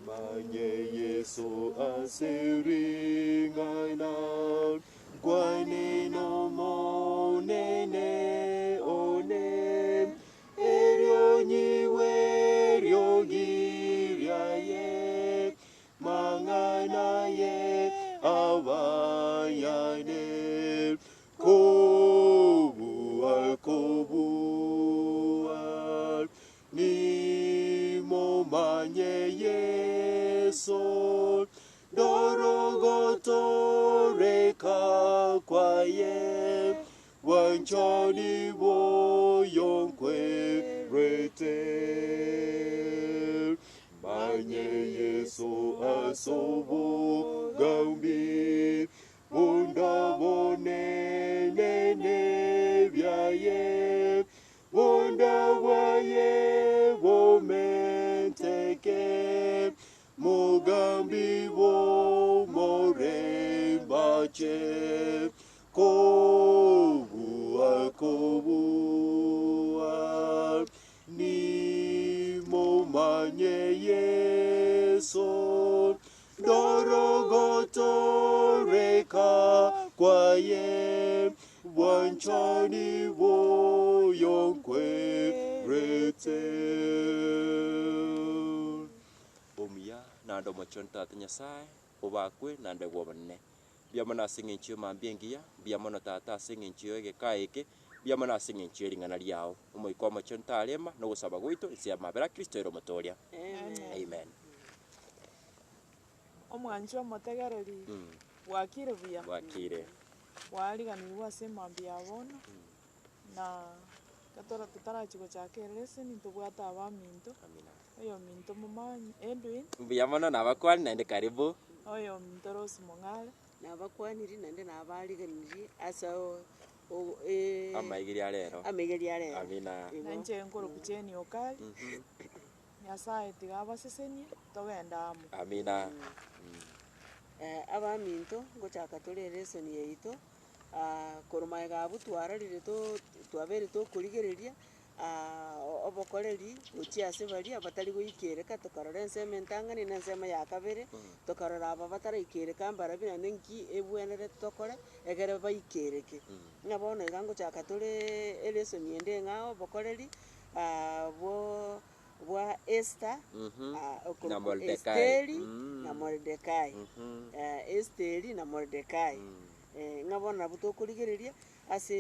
Manye Yeso ase ring'ana, nkwane n'Omonene one, erio nyigwe eriogi riaye, mang'ana ye abayane, kobua kobua. Nimomanye Yeso, ndorogotoreka kwaye, bwanchani bw'oyonkwerete. Manye Yeso as'obogambi, bunda bonene nebiaye, Bonda bwaye bomenteke, mogambi bw'omorembache, kobua kobua, nimomanye Yeso, ndorogotoreka kwaye, bwanchani bw'oyonkwerete. Omuya naende omochenu Tata Nyasae, obakwe naende bw'obonene. Mbuya mono ase eng'encho y'emambia engiya, mbuya mono Tata ase eng'encho y'egekaa eke, mbuya mono ase eng'encho ye ring'ana riao. Omoika Omochenu tarema nogosaba gwaito inse y'amabera a Kristo ere Omotoria. Amen. Omwanchi omotegereri, bwakire buya? Bwakire. Bwariganirwe ase emambia ya bono, na ekero totarachia gochaka eleseni ntobwate abaminto, Amina. oyominto Momanyi Edwin, Mbuya mono nabakwani naende karibu. oyominto Rose Mong'are. Nabakwaniri naende nabariganirie ase o- o- e- Amaigeria a rero. amaigeria a rero. Amina. Igo. Na inche nkorokwa Jane Okari. Nyasae tiga abasesenie, togende amo. Amina. Abaminto, ngochaka tore elesson yaito, korwa magega abwo twarorire to twabeire tokorigereria obokoreri gochia ase baria batari goikereka, tokarora ensemo entang'ani na ensemo ya kabere, tokarora aba bataraikereka mbarabwo naende nki ebwenerete tokore egere baikereke. Ng'a bono iga ngochaka tore elesson ende eng'ao obokoreri bwo bwa Esta, Na okorokwa Moredekai. Esteri Mm. na Moredekai. Esteri na Moredekai. Ng'a bono nabwo tokorigereria ase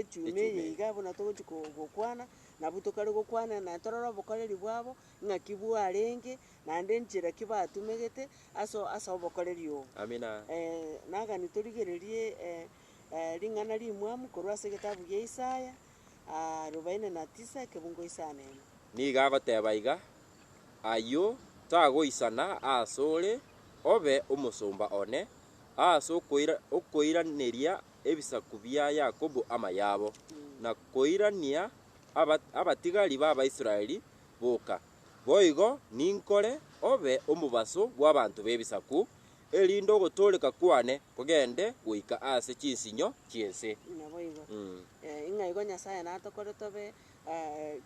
echuma Echuma eye eye. iga buna togochi ko- gokwana, nabwo tokare gokwana naende torore obokoreri bwabo, ng'aki bwarenge, naende nchera ki batumegete ase ase obokoreri obo. Amina. Nagani torigererie ring'ana rimwamu korwa ase egetabu gia Isaya, Arobaini na tisa, ekebungo isano emo. Nigo agoteba iga, Ayio tagoisana asore obe omosomba one, ase okoiraneria ebisaku bia Yakobo amayabo, na koirania abatigari b'Abaisraeli boka. Boigo ninkore obe omobaso bw'abanto b'ebisaku, erinde ogotooreka kwane kogende goika ase chinsinyo chi'ense. Naboigo, ng'a igo Nyasae natokore tobe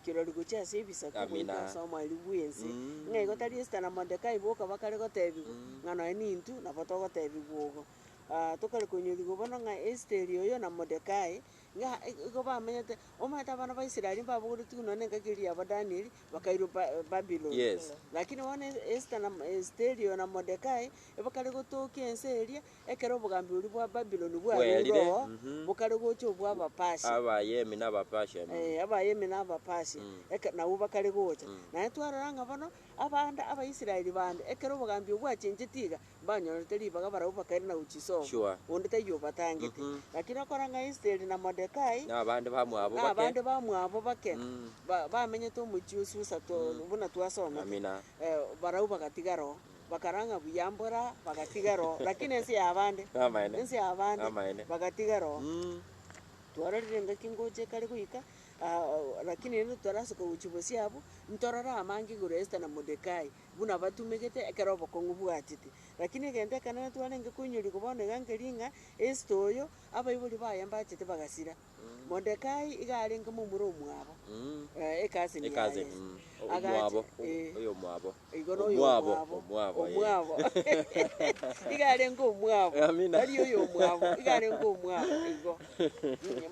kirori gochia ase ebisaku goika Amina. ase omoerio bw'ense. Ng'a igo tari Esther na Mordekai boka bakare gotebigwa, ng'a nonya nintwe nabo togotebigwa ogo. Tokare koinyorigwa bono ng'a Esteri oyo na Mordekai, ng'a igo bamenyete, omanyete abana ba Israeli mbabogoretigwe nonya na engaki eria yabo Daniel, bakairwa Ba- Babylon. Yes. Lakini bono Esther na Esteri oyo na Mordekai, ebakare gotokia ense eria, ekero obogambi boria bwa Babylon bwarure Bwaerire, oo, mhm. bokare gocha obwa Abapersia. Abayemi na Abapersia. Eh, Abayemi na Abapersia, eke nabwo bakare gocha. Naende twarora ng'a bono, abande Abaisraeli bande, ekero obogambi obwo bwachenchetie iga, Mbanyorete ribaga barabwo bakairana gochia isobo, Sure. onde taiyo obatangete. Lakini okora ng'a Esteri na Mordekai, Na abande bamwabo na bake. abande bamwabo bake, Mm. ba- bamenyete omochie o Susa to buna twasomete, Amina. barabwo bagatigara oo, bakarora ng'a buya mbora, bagatigara oo, lakini ense ya abande, Amaene. ense ya abande, Amaene. bagatigara oo. Mm. Twarorire engaki ngocha ekare goika, lakini rende torasoka gochia bosio abwo, ntorore amange igoro ya Esther na Mordekai. buna batumegete ekero obokong'u bwachete. Lakini egento ekenene twarenge koinyorigwa bono iga nkeri ng'a Esther oyo, abaibori baye mbachete bagasira. Modekai iga arenge momura omwabo, ecousin yaye. Ecousin, Agacha omwabo, eh. oyo omwabo. Igo noyo Omwabo, omwabo, omwabo, eh. omwabo iga arenge omwabo, Amina. tari oyo omwabo, iga arenge omwabo igo.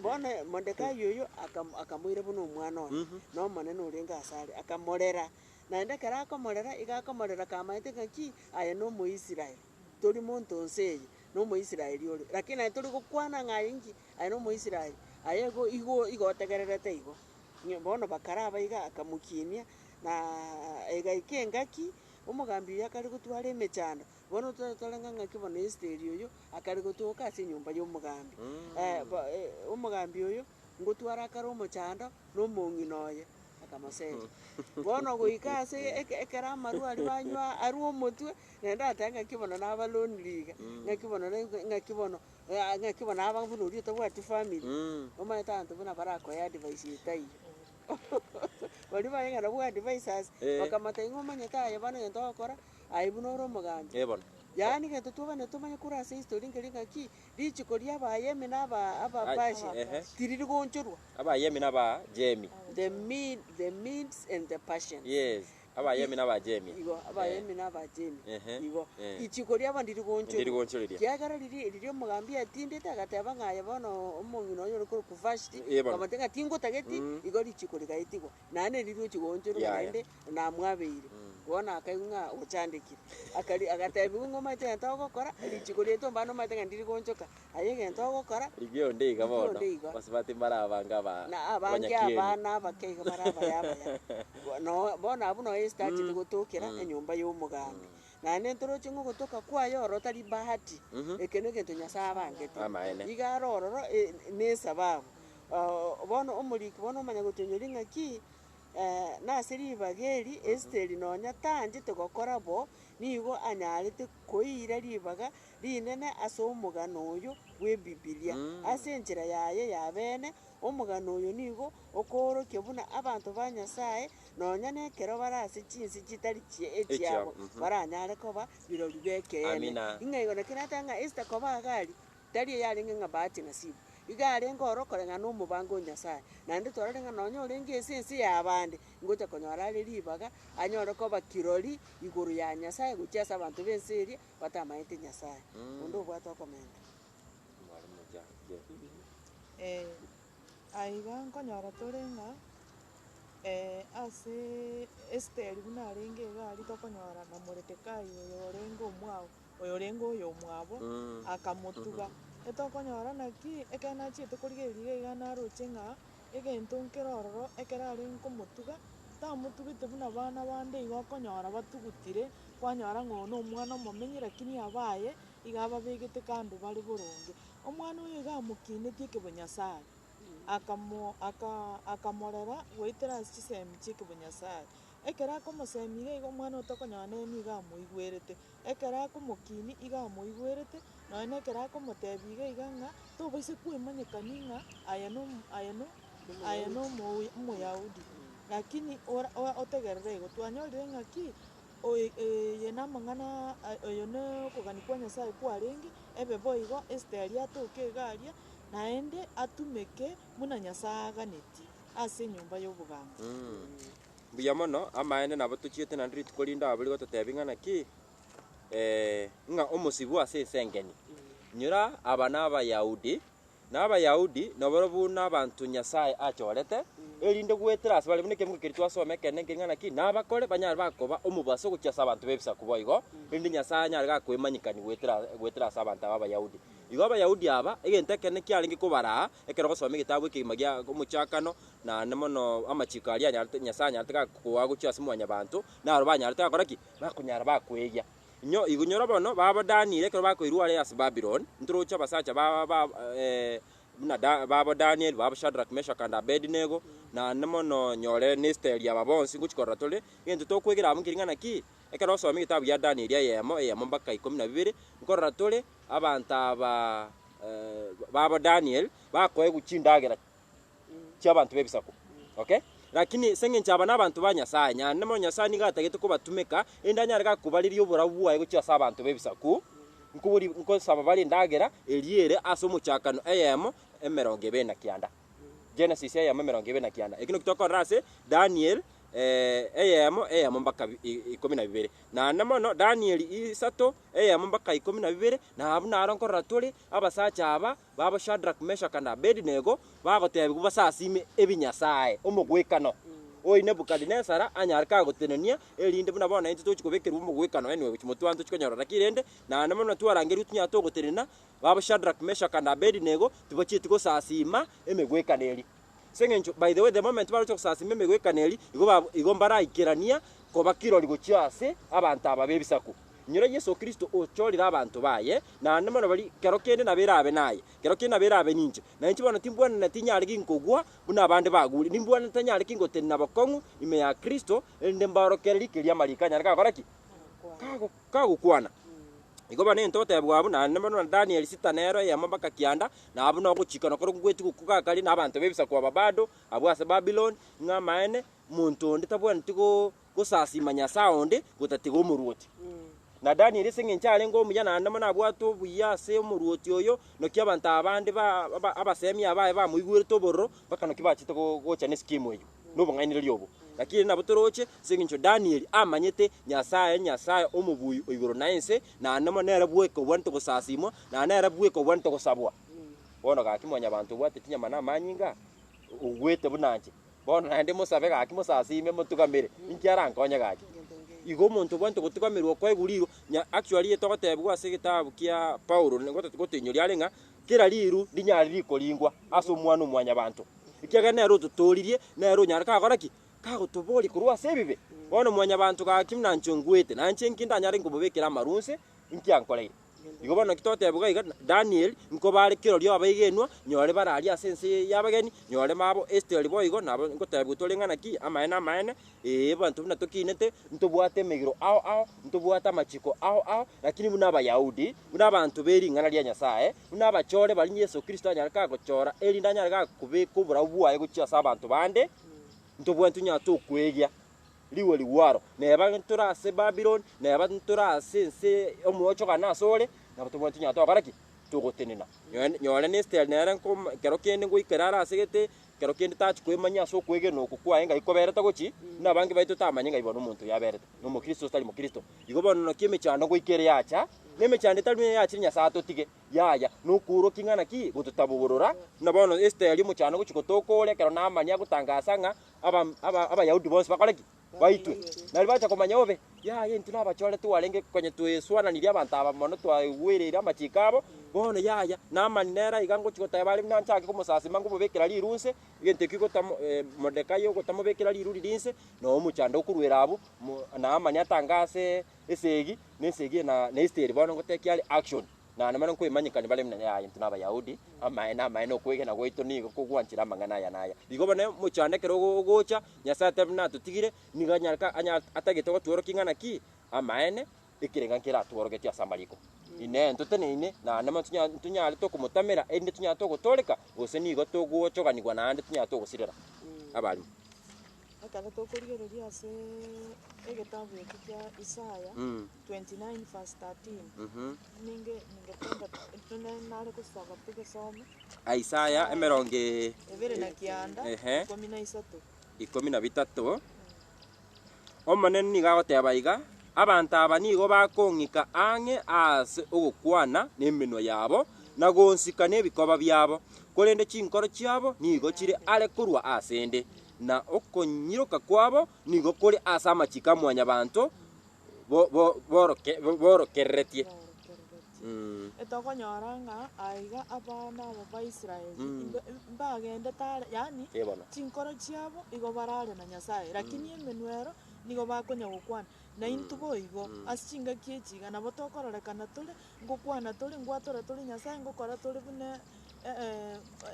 Bono Modekai oyo akam akamoira buna omwana oye, na omonene orenge asare, akamorera. Naende ekero akomorera, iga akomorera kamaete ng'aki, aye na omoisrael, tori monto onse eye, na omoisraeli ore. Lakini naye tori gokwana ng'a aye inki, aye na omoisraeli, aye igo igo igo otegererete igo. Ng'a bono bakaraba iga akamokinia, naaa egaika engaki, omogambi oyio akare gotwara emechando, bono tore torenge ng'aki bono Esteri oyo, akare gotoka ase enyomba ya omogambi. Bo omogambi oyo, ngotwara akare omochando, na omong'ina oye, akamoseria. Bono goika ase eke ekero amarwa aria banywa arwe omotwe, naende ateba ng'aki bono naba lonely iga, ng'aki bono na ng'aki bono ng'aki bono naba buna oria otabwati family, omanyete abanto buna barakoe advice etaiyo. Baria baye ng'a nabwo advisors, bakamotebia ng'a omanyete aye bono egento ogokora, aye buna ore omogambi. Eh bono. Yaani gento twabana tomanye korwa ase history nkeri ng'aki, richiko ria abayemi na aba abapasia, Ehe. tiriri goonchorwa. Abayemi na abajemi. The Medes, the Medes and the Persians. Yes, abayemi na abajemi. Igo, abayemi na abajemi. Ehe, Igo, eh. richiko riabo ndiri goonchorwa. Ndiri goonchoreria. Kiagera riri riria omogambi atindete agateba ng'a aye bono omong'ina oyo ore korokwa Vashti, Eh, bono. akamotebia ng'a tingotageti, igo richiko rigaetigwa. Naende rirochie goonchorwa Yaya. naende namwabeire. Bono akaigwa ng'a ochandekire. Akari agatebiwa ng'a omanyete egento ogokora, richiko riaito mbano omanyete ng'a ndiri goonchoka, aye egento ogokora, Rigia onde iga rigia bono, onde iga. basubati mbare abange aba Na abange abanyakieni. abana abake iga bare abaya abaya. Bo no bono abwo noo Esther achete gotokera enyomba ya omogambi. Naende ntoroche ng'a ogotoka kwaye ororo tari bahati, eke na egento Nyasaye abangete. Amaene. Iga are ororo na esababu. Bono omoriki bono omanya gotonyoria ng'aki, nase ribaga eri Esteri nonya tanchete gokora bo, nigo anyarete koira ribaga rinene ase omogano oyo bw'Ebibilia. Ase enchera yaye ya bene, omogano oyo nigo okoorokia buna abanto ba Nyasae nonya nekero bare ase chinse chitari echiabo, baranyare koba birori b'ekeene. Amina. Ing'a igo naki nateba ng'a Esther koba iga aria, Tari eyarenge ng'a bahati nasibu, iga arenge oro koreng'ana nomobango o Nyasae. Naende twarore ng'a nonya orenge ase ense y'abande, ngocha konyora are ribaga, anyore koba kirori igoro ya Nyasae gochia ase abanto b'ense eria batamaete Nyasae. Onde obwate okomenta. Aiga nkonyora tore ng'a ase Esteri buna arenge iga aria tokonyora na Moredekai oyo orenge omwabo. oyorenge oyomwabo, akamotuga. Etokonyora naki, ekero nachiete korigereria iga iga naroche ng'a egento nkere ororo ekero arenge komotuga, tamotugete buna abana bande igo okonyora batugutire, kwanyora ng'a oyo na omwana omomenyi lakini abaye, iga ababegete kando bare boronge. Omwana oyo iga amokinetie ekebonyasae, akamo aka akamorera goetera ase chisemi chia ekebonyasae. Ekero akomosemia iga iga omwana oyo tokonyora nere nigo amoigwerete. Ekero akomokinia iga amoigwerete, nonya na ekero akomotebia iga iga ng'a tobaisa kwemanyekania ng'a aye no aye no aye no omoya omoyahudi. Lakini ora otegerere igo, twanyorire ng'aki oyo eye na amang'ana oyo na okogania kwa Nyasaye kwarenge, ebe boigo Esteri atoke iga aria, naende atumeke buna Nyasaye aganetie ase enyomba ya obogambi. Mbuya mono, amaene nabo tochiete naende rituko rinde abwo rigototebia ng'a naki, ng'a omosibwa ase ense engeni. Inyora aba n'Abayahudi, na Abayahudi nabarabwo nabanto Nyasae achorete, erinde goetera ase bare buna ekebugu keria twasoma ekeene nkeri ng'a naki, nabakore banyare bakoba omobaso gochia ase abanto b'ebisaku boigo, erinde Nyasae anyare gakoemanyekania goetera goetera ase abanto aba Abayahudi. Igo Abayahudi aba, egento ekenene kiarenge kobaraa, ekero ogosoma egetabu ekegima gia omochakano, Naende mono amachiko aria anyarete Nyasae anyarete gakoa gochia ase mwanyabanto, naro banyarete gokora ki? Bakonyara bakweyia. Inyo igo inyora bono babodanire ekero bakoirwa aria ase Babylon, ntoroche abasacha ba ba buna da babo Daniel, babo Shadrach, Meshach and Abednego, naende mono nyore na Esteri aba bonsi ngochia korora tore, egento tokwegera abwo nkeri ng'a naki, ekero osoma egetabu gia Daniel eyemo, eyemo mpaka ikomi na bibere, nkorora tore abanto aba babo Daniel, bakoegwa chindagera. chi'abanto b'ebisaku. Okay? Lakini ase eng'encho aba nabanto ba Nyasae, naende mono Nyasae nigo atagete kobatumeka, erinde anyare gakobariria oborabu bwaye gochia ase abanto b'ebisaku, nkobori nkosaba bare endagera eria ere ase omochakano eyemo emerongo ebere na kianda. Genesis eyemo emerongo ebere na kianda. Eki naki tokorora ase Daniel eyemo eyemo mpaka ikomi na bibere. Naende mono Daniel isato eyemo mpaka ikomi na bibere, na abwo naro nkorora tore abasacha aba babo Shadrach, Meshach and Abednego bagotebigwa basasime ebinyasae, omogwekano oyi Nebukadinesara anyare kagotenenia, erinde buna bono intwe tochi kobekerwa omogwekano anyway gochia motwe ande tochi konyora naki rende, naende mono twarangerigwe tonyare togotenena babo Shadrach, Meshach and Abednego tibachieti gosasima emegwekano eria. Ase eng'encho by the way the moment baroche gosasima emegwekano eria, igo ba igo mbaraikerania koba kirori gochia ase abanto aba b'ebisaku. Inyora Yeso Kristo ochorire abanto baye, naende mono baria kero kende nabo erabe naye, kero kende nabo erabe ninche. Na inche bono timbwenereti nyare ginkogwa buna abande bagure, nimbwenerete nyare kingotenena bokong'u ime ya Kristo, erinde mbaorokererie keria amariko anyare gakora ki? Kago kagokwana. Igo bono egento ogotebigwa abwo, naende bono na Daniel sita nero eyemo mpaka kianda, na abwo nogochika nokoro ngweti gokogakaria na abanto b'ebisaku aba bado, abwo ase Babylon, ng'a amaene, monto onde tabwenereti go gosasima nyasae onde gotatiga omoruoti. Na Daniel ase engencho arenge omuya naende mono abwate obuya ase omoruoti oyo, naki abanto abande ba aba abasemia baye bamoigwerete obororo, mpaka naki bachete go gocha ne scheme eyio, na obong'ainereria obwo. Lakini nabo toroche ase eng'encho Daniel amanyete Nyasae, Nyasae omobui o igoro na ense, naende mono nere bweka obwenerete gosasimwa, naende nere bweka obwenerete gosabwa. Bono gaki mwanyabanto obwate chinyama na amanyinga, ogwete buna inche. Bono naende mosabe gaki mosasime motugamere, inki arankonye gaki? Igo omonto obwenerete gotugamerwa okoegwa riru, nya actually togotebiwa ase egetabu kia Paulo gotoinyoria are ng'a kera riru rinyare rikoringwa ase omwana o mwanyabanto, ekiagera nere ototooririe, nere onyare kagokora ki? Kagotoboria korwa ase ebibe. Bono mwanyabanto gaki buna inche ngwete, na inche inki ndanyare nkobobekera amaru inse, inki ankoreire? Igo bono naki togotebigwa iga, Daniel nkobare kirori abaigenwa, nyore bararia ase ense y'abageni, nyore mabo Esteri boigo, nabo ngotebigwa tore ng'a naki, amaene amaene, ee abanto buna tokinete, ntobwate emegiro ao ao, ntobwate amachiko ao ao, lakini buna Abayahudi, buna abanto be ring'ana ria Nyasae, buna abachore baria Yeso Kristo anyare kagochora, erinde anyare gakobeka oborabu bwaye gochia ase abanto bande, ntobwenerete tonyare tokwegia. Rigwe rigwaro, neba ntore ase Babiloni, neba ntore ase ense omwochogano ase ore, nabo tobwenerete tonyare togokora ki? Togotenena. Nonye nyore na Esteri nere nkoma ekero kende ngoikera are ase gete, ekero kende tachi koemanyia ase okwegena oko kwaye ng'ai koberete gochia, buna abange baito tamanye ng'ai bono omonto oyo aberete, na omokristo gose tari mokristo. Igo bono naki emechando ngoika ere yacha, na emechando etari buna eyachire Nyasaye atotige, yaya, nokoorokia ng'a naki, gototaboborora, buna bono Esteri omochando ogochia gotoka ore ekero Naamani agotangasa ng'a aba aba Abayahudi bonsi bakore ki? Baitwe. Nario bacha komanya bobe, yaya intwe nabachore twarenge konya tweswananirie abanto aba mono twaigwereire amachiko abo, bono yaya, Naamani nere aiga ngochia goteba are buna nchake komosasima ngomobekera riru inse, egento ekio gotamo Mordekai ogotamobekera riru riria inse, na omochando okoruera abwo, mo Naamani atangase esegi, na esegi na na Esteri bono ngotekia are action. Naende mono nkoimanyekania bare buna yaya intwe n'Abayahudi, amaene amaene okwegena gwaito nigo kogwanchera amang'ana aya na aya. Igo bono omochando ekero ogocha, Nyasae atebe buna atotigire, nigo anyare ka anya atagete gotworokia ng'a naki, amaene, ekerenga nkeratworogetie ase amariko. Inee ntoteneine naende mono tonya ntonyare tokomotamera erinde tonyare togotooreka, gose nigo togochoganigwa naende tonyare togosirera? Abalimu. Ekero tokorigereria ase egetabu eke kia Isaya 29 verse 13, ninge ningependa tune nare gosaba togesome. Isaya emerongo e- Ebere na kianda, Ehe. ikomi na isato. ikomi na bitato, Omonene nigo agoteba iga, Abanto aba nigo bakong'ika ang'e aase ogokwana nemenwa yabo, na gonsika nebikoba biabo, korende chinkoro chiabo nigo chire are korwa asende, na okonyiroka kwabo nigo kore ase amachiko a Mwanyabanto borokereretie. Etokonyora ng'a aiga abana aba ba Israeli mbagendete are, yaani Eh bono. chinkoro chiabo igo barare na Nyasaye, lakini emenwa ero nigo bakonya gokwana. Na intwe boigo, ase chingaki echi iga nabo tokororekana tore, ngokwana tore, ngwatora tore Nyasaye, ngokora tore buna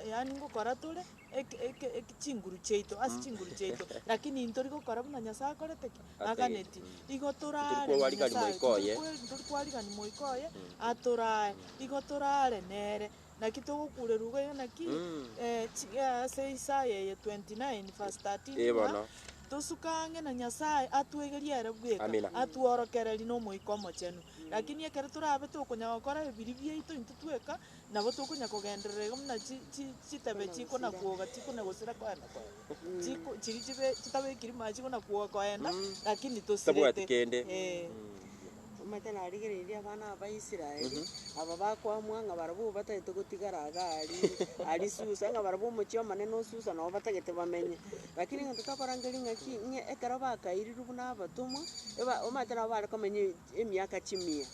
yaani ngokora tore eke eke eke chinguru chiaito ase chinguru chiaito, lakini ntori gokora buna Nyasaye akorete ki? Aganeti. Igo torare na Ntori Nyasaye, moika oye. ntori kwarigani moika oye, atorae, igo torare nere. Naki togokurerwa iga iga naki, chi ase Isaya eye 29 verse 13 Eh ng'a, bono. Tosuka ang'e na Nyasaye atwegerie ere bweka, Amina. atworokererie na Omoika Omochenu. Lakini ekero torabe tokonya gokora ebiri biaito intwe tweka, nabo tokonya kogenderera iga buna chi chi chitebe chikona kwoga chikona gosira koenda koenda. Chiko chiria chibe chitabekiri mache chikona kwoga koenda, lakini Chitabwati tosirete kende. eh. Omanyete narigereirie abana aba ba Israeli, aba bakoamua ng'a barabwo batagete gotigara iga aria aria Susa, ng'a barabwo omochie omonene o Susa nabo batagete bamenye. Lakini egento tokorangeria ng'aki, ng'a ekero bakairirwe buna abatomwa, eba omanyete nabo bare komenya emiaka chimia.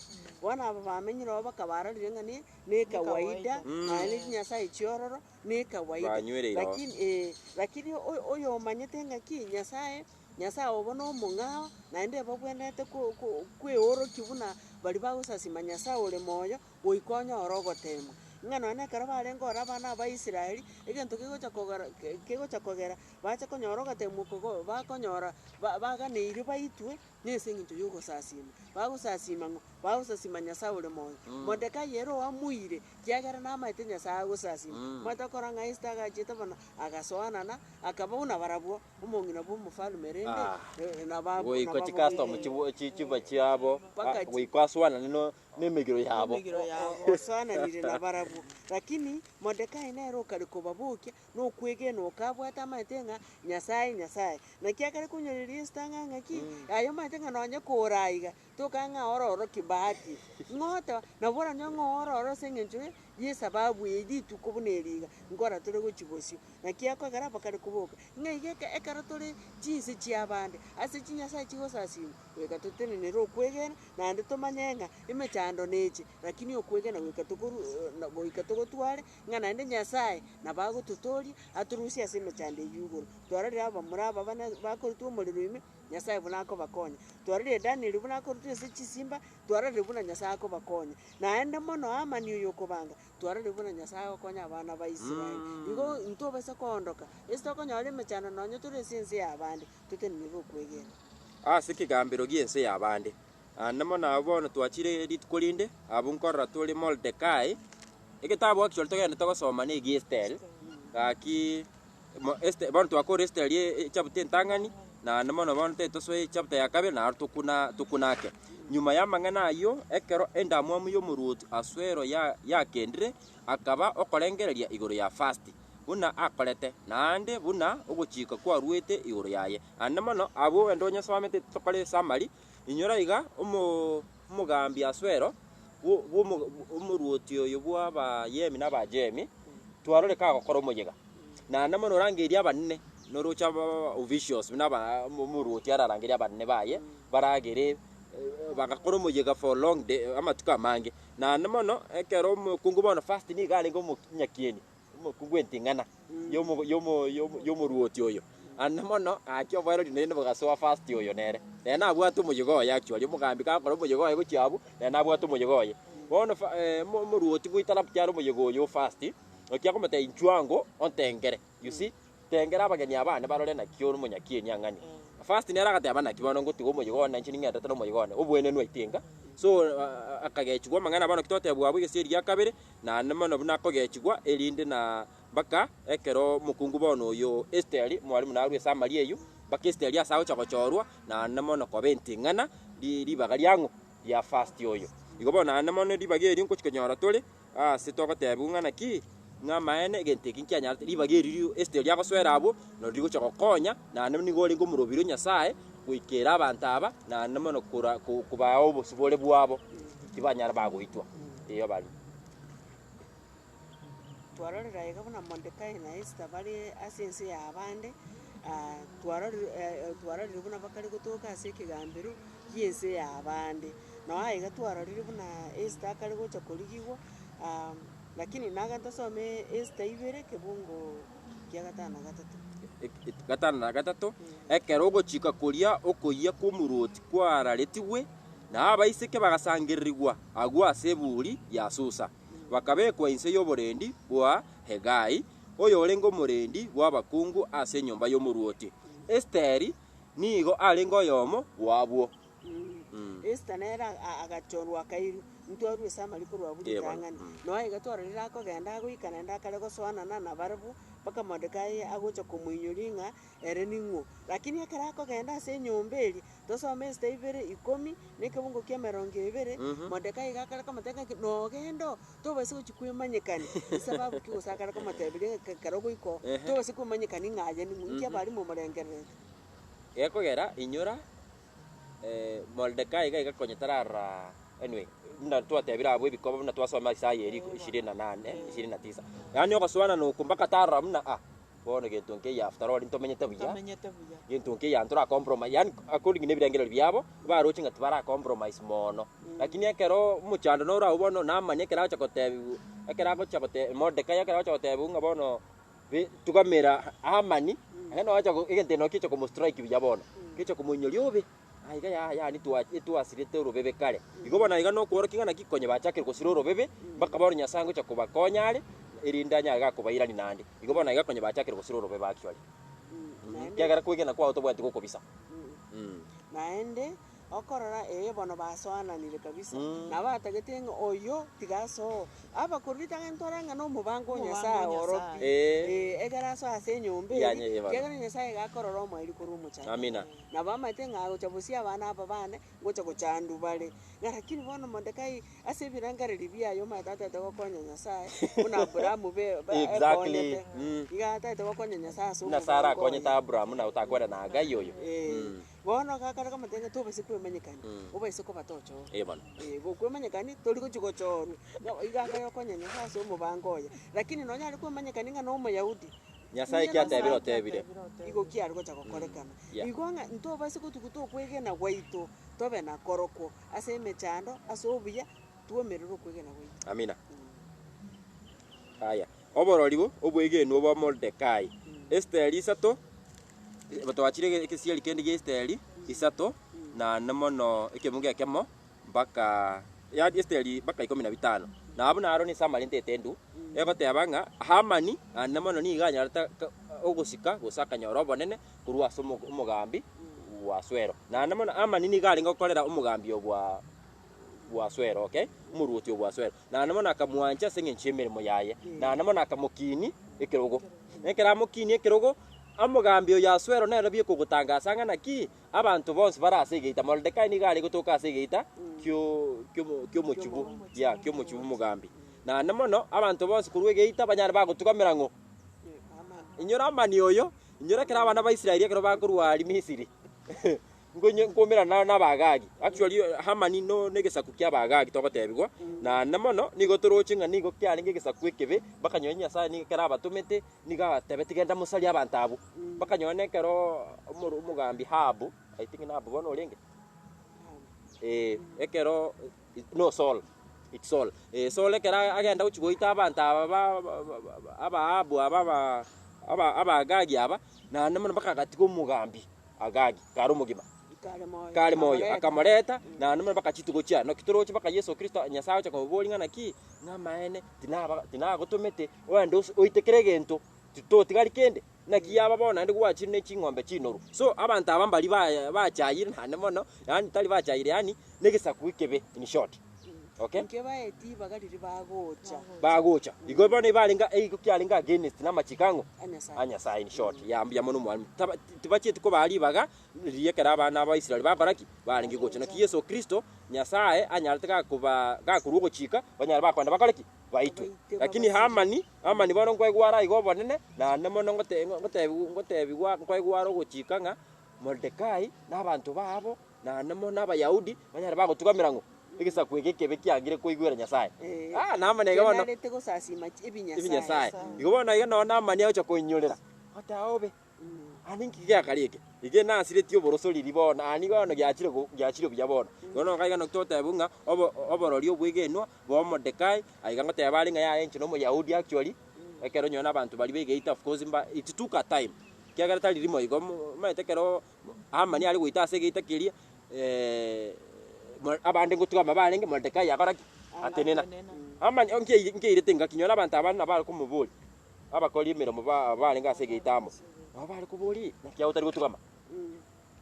Bono aba bamenyire oo bakabarorire ng'a ne na ekawaida, naende chinyasaye chiororo, na ekawaida. Banywereire oo. Lakini eh, lakini oyo oyomanyete ng'aki Nyasaye, Nyasaye obo na omong'ao, naende babwenerete ko- ko kweorokia buna baria bagosasima Nyasaye ore moyo, goika onyore ogoteemwa. Ng'a nonye na ekero barenge ore abana ba Israeli, egento kegocha kogera ke kegocha kogera, bache konyora ogoteemwa oko go bakonyora ba baganeire baitwe, na ase eng'encho ya ogosasima. Bagosasima ng'o? Bagosasima Nyasaye ore moyo. Modekai ere oamuire, kiagera namaete Nyasaye agosasima. Omanyete okora ng'a Esther agachiete bono, agasoanana, akaba buna barabwo, omong'ina bwa omofalme rende, Ah, eh, naba goika nababo chicustom eh, chibo chi chiba chiabo, Mpaka ah, chi- goika asoanane no nemegiro yabo. Nemegiro yabo. Osoananire nabarabwo. Lakini Modekai nere okare kobabokia, na okwegena okabwate amaete ng'a Nyasaye, Nyasaye. Naki akare konyoreria Esther ng'a ng'aki, aye omanyete ng'a nonye kore aiga, toka ng'a ororo kibahati, ng'o oteba, nabo oranyore ng'a ororo ase eng'encho ye yesababu eye rituko buna eri iga, nkora tore gochia bosio. Naki akogera bakare koboka, ng'a iga eke ekero tore chinse chiabande, ase chinyasaye chigosasima, goika totenenere okwegena, naende tomanye ng'a emechando neche, lakini okwegena goika tokoru goika togotware, ng'a naende Nyasaye nabo agototoria, atorusie ase emechando eywo igoro. Twarorire abamura aba bane bakorutwa omorero ime, Nyasaye buna akobakonya. Twarorire Daniel buna akorutwa ase chisimba, twarorire buna Nyasaye akobakonya. Naende mono Hamani oyo okobanga, twarorire buna Nyasaye agokonya abana ba Israel. Igo ntobasa koondoka, ase tokonyora emechando nonye tore ase ense y'abande, totenenere okwegena. Ase ekegambero gi'ense y'abande. Naende mono abwo bono twachire rituko rinde, abwo nkorora tore Moredekai, egetabu actually togenderete gosoma na egia Esteri, gaki mo Este bono twakora Esteri echapter entang'ani, naende mono bono tari tosoe echapter ya kabere naro tokuna tokunake. Nyuma ya amang'ana ayio, ekero endamwamu y'omoruoti Asuero ya yakendire, akaba okorengereria igoro ya Fasti, buna akorete, naende buna ogochika kwaruete igoro yaye. Naende mono abwo ende onyesomete tokore esummary, Inyora iga, omo omogambi Asuero bwo bwomo omoruoti oyo bw'Abayemi na Abaajemi, twarore kagokora omoyega. Naende mono orangeirie abanene, noroche aba officials buna aba omoruoti ararangerie abanene baye, baragere bagakora omoyega for long day amatuko amange. Naende mono, ekero omokungu bono first nigo arenge omonyakieni, omokungu enting'ana yomo yomo yomo yomoruoti oyo. Ande mono, gaki oboerori naende bogasoa first oyo nere. Nere nabwate omoyega oye actually, omogambi gakora omoyega oye gochia abwo, nere nabwate omoyega oye. Bono fa omo omoruoti goitarabtia are omoyega oyo first, naki akomotebia inchuo ango ontengere, you see, tengera abageni abane barore naki ore omonyakieni ang'ani. First nere agateba naki bono ngotiga omoyega one nainche ning'enderete na omoyega one, oboenenu aite enga. So akagechigwa amang'ana bono ki totebwa abwo egesieri gia kabere, naende mono buna akogechigwa erinde na mpaka ekero omokungu bono oyo Esteri, mwalimu narwe ase amaria eyio, mpaka Esteri ase agocha gochorwa, naende mono koba enting'ana ri ribaga riang'o ria Fasti oyo. Igo bono naende mono ribaga erio ngochi konyora tore, ase togotebiwa ng'a naki, ng'a amaene egento eke nkianyarete, ribaga eri rio Esteri agosoera abwo, nari rigocha gokonya, naende nigo orenge omorobiri o Nyasaye, goikera abanto aba, naende mono kora ko kobaa obosibore bwabo, tibanyara bagoitwa, eeh abarimo. Twarorire aiga buna Mordekai na Esther bare ase ense y'abande, twarorire twarorire buna bakare gotoka ase ekegambero gi'ense y'abande. Noo aiga twarorire buna Esther akare gocha korigigwa, lakini naga ntosome Esther ibere ekebungo kia gatano na gatato. Gatano na gatato, ekero ogochika koria okoyia kw'omoruoti kwararetigwe, na abaiseke bagasangererigwa agwo ase eburi ya Susa. Bakabekwa inse y'oborendi bwa Hegai, oyorenge omorendi bw'abakungu ase enyomba y'omoruoti. Esteri nigo arenge oyomo bw'abwo. Esther nere agachorwa akairwa, ntwarwe ase amariko rwa buna Ee bono. ritang'ani. Nonya iga twarorire akogenda agoika naende akare gosoanana nabarabwo. Mpaka Mordekai agocha komoinyoria ng'a ere ning'o. Lakini ekero akogenda ase enyomba eria, tosome esita ibere ikomi, na ekebungo kia emerongo ebere, Mordekai iga akare komotebia ng'a nogenda oo, tobasa gochia kwemanyekania, esababu ki gose akare komoteberia ng'a ekero ogoika oo, tobasa kwemanyekania ng'a aye ning'o, inki abare momorengererete? Gekogera inyora Mordekai iga iga konya tararora anyway, buna twatebire abwo ebikoba buna twasoma Isaya eria ishirini na nane, ishirini na tisa. Yaani ogosoanana oko mpaka tarora buna ah, bono gento nkeiyo after all ntomenyete buya, Tomenyete buya. gento nkeiyo ntora compromise, yaani according na ebirengererio biabo, baroche ng'a tibara compromise mono. Lakini ekero omochando noro abwo bono Naamani ekero agocha kotebiwa, ekero agocha gote Mordekai ekero agocha gotebiwa ng'a bono Be tugamera Hamani, naende noacha go egento eke naki komostrike buya bono, gecha komoinyoria obe, aiga yaya yaani twa etwasirete orobebe kare. Igo bono aiga nokworokia ng'a naki konya bachakire gosira orobebe, mpaka bono Nyasaye ngocha kobakonya are, erinde anyare gakobairania naende. Igo bono aiga konya bachakire gosira orobebe actually. Naende Ekiagera kwegena kwao tobwenereti gokobisa. Naende, Okorora, ee, bono basoananire kabisa, na batagete ng'a oyo tiga asoe. Abakorwa ritang'ani ntore ng'a nomobango o Omobango o Nyasae oro Nyasae. pi. Ee. Ee, ekero asoe ase enyomba Ya, eria, nye- bono. ekiagera Nyasae iga akorora omoerio korwa omochakano. Amina. Nabo amaete ng'a agocha bosia abana aba bane, ngocha gochandwa bare. Ng'a lakini bono Mordekai ase ebirengererio biaye omanyete atagete gokonya Nyasae, buna Abrahamu be- be Exactly. ekonyete. Mm. Iga atagete gokonya Nyasae ase Buna Sara omobango akonyete oye. Abrahamu na otakwana na Hagai oyo. Ee. Mm. Bono gakare komotebia ng'a tobaisa kwemanyekania, obaise koba tochorwa. Eh bono. Eh, gokwemanyekania tori gochia gochorwa, ng'a iga akare okonya Nyasae ase omobango oye. Lakini nonya are kwemanyekania ng'a na omoyahudi, Nyasae Inye ki atebire Nyasae otebire. igo kiare gocha gokorekana. Yeah. Igo ng'a ntobaise gotuguta okwegena gwaito, tobe nakorokwo ase emechando, ase obuya, twomerere okwegena gwaito. Amina. Aya, oborori bo obwegenwa bwa Modekai. Esteri isato, twachire ekesieri kende gia Esteri isato, naende mono ekemungo ekemo mpaka yaani Esteri mpaka ikomi na bitano. Na abwo naro ne summary ntete endwe, egoteba ng'a Hamani naende mono nigo anyarete ogosika gose akanyora obonene korwa ase omo omogambi bwa Asuero. Naende mono Hamani nigo arenge gokorera omogambi obwa bwa Asuero, okay, omorwoti obwa Asuero. Naende mono akamwancha ase engencho y'emeremo yaye, naende mono akamokinia ekerogo. Na ekero amokinia ekerogo, omogambi oyo Asuero nere bieka ogotangasa ng'a naki, abanto bonsi bare ase egeita. Moredekai nigo are gotoka ase egeita kio kiomo kiomochibu yeah kiomochibu omogambi. Naende mono, abanto bonsi korwa egeita banyare bagotugamera ng'o? Inyora Hamani oyo, inyora ekero abana ba Israeli ekero bakorwa aria Misiri. Nkonye nkoumerana na Abaagagi. Actually Hamani no negesaku kia Abaagagi togotebigwa, naende mono nigo toroche ng'a nigo kiarenge egesaku ekebe, bakanyora Nyasaye nigo ekero abatomete, nigo abatebeti genda mosarie abanto abwo. Bakanyora na ekero omoro omogambi Ahabu, I think na Ahabu bono orenge? Eh, ekero no Saul, it's Saul. Eh, Saul ekero agenda gochia goita abanto aba ba ba Abaahabu aba aba aba Abaagagi aba, naende mono mpaka agatiga omogambi. Agagi, kare omogima, Kare moyo. kare moyo, Akamoreta. akamoreta, naende mono mpaka chitugo chiaye. Naki toroche mpaka Yeso Kristo, Nyasaye agocha komoboria ng'a naki, ng'a amaene tinaba tinagotomete, ogende ose oite kera egento, titotigari kende, naki yaba bono naende gwachire ne ching'ombe chinoru. So, abanto aba mbari ba bachayire naende mono, yaani tari bachayire yaani, na egesaku ekebe in short. Okay. Inki baeti ribaga riria bagocha. Bagocha. Igo bono ebarenge eigo kiarenge against na amachiko ang'o? A Nyasaye. A Nyasaye in short. Ya mbuya mono mwalimu. Taba tibachieti kobaa ribaga riria ekero abana ba Israel bakora ki? Barenge gocha. Naki Yeso Kristo, Nyasaye anyarete gakoba gakorwa ogochika, banyare bakoenda bakore ki? Baitwe. Baite Lakini babasirie. Hamani, Hamani bono nkoegwa are iga obonene, naende mono ngote ngotebiwa ngotebigwa nkoegwa are ogochika ng'a Mordekai na abanto babo Naende mono Abayahudi banyare bagotugamera ng'o? Egesaku eke ekebe kiangire koigwera Nyasae. Eh, Ah, Naamani iga bono kenarete gosasima ebinyasae. ebinyasae. Igo bono iga noo Naamani agocha koinyorera, goteba obe, ani nki giakare eke? Eke nasiretie oboroso riria bono, ani bono giachire go giachire buya bono. Igo bono iga naki togoteba ng'a obo oborori obwegenwa bwa Modekai, aiga ngoteba are ng'a yaya inche na omoyahudi actually, ekero onye na abanto baria begeita of course mba it took a time, ekiagera tari rimo igo mo omanyete ekero Hamani are goita ase egeita keria, abande ngotugama barenge, Modekai akora ki? Atenena. Hamani nki nkeirete engaki, nyora abanto aba nabo bare komoboria, abakori emeremo ba barenge ase egeita amo, nabo bare koboria, naki aye otari gotugama?